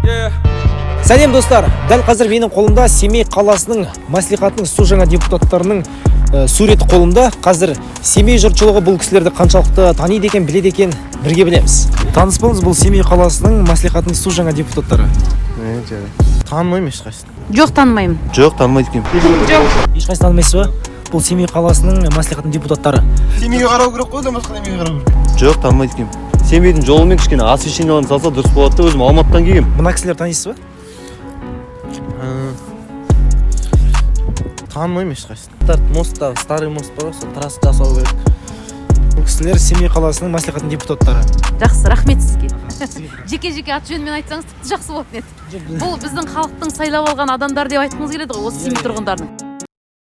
Yeah. Сәлем, достар! Дәл қазір менің қолымда Семей қаласының мәслихатының су жаңа депутаттарының суреті қолымда. Қазір Семей жұртшылығы бұл кісілерді қаншалықты таниды екен, біледі екен, бірге білеміз. Таныс болыңыз, бұл Семей қаласының мәслихатының су жаңа депутаттары. Танымаймын ешқайсысын. Жоқ, танымаймын. Жоқ, танымайды екенмін. Ешқайсысын танымайсыз ба? Бұл Семей қаласының мәслихатының депутаттары. Семейге қарау керек қой, одан басқа неменеге қарау керек? Жоқ, танымайды екенмін. Семейдің жолымен кішкене освещенияларын салса, дұрыс болады да. Өзім Алматыдан келгенмін. Мына кісілерді танисыз ба? Танымаймын ешқайсысын. Мостта, старый мост бар ғой, сол трасса жасау керек. Бұл кісілер Семей қаласының мәслихатының депутаттары. Жақсы, рахмет сізге. Жеке жеке аты жөнімен айтсаңыз, тіпті жақсы болатын еді. Бұл біздің халықтың сайлап алған адамдары деп айтқыңыз келеді ғой, осы Семей тұрғындарының.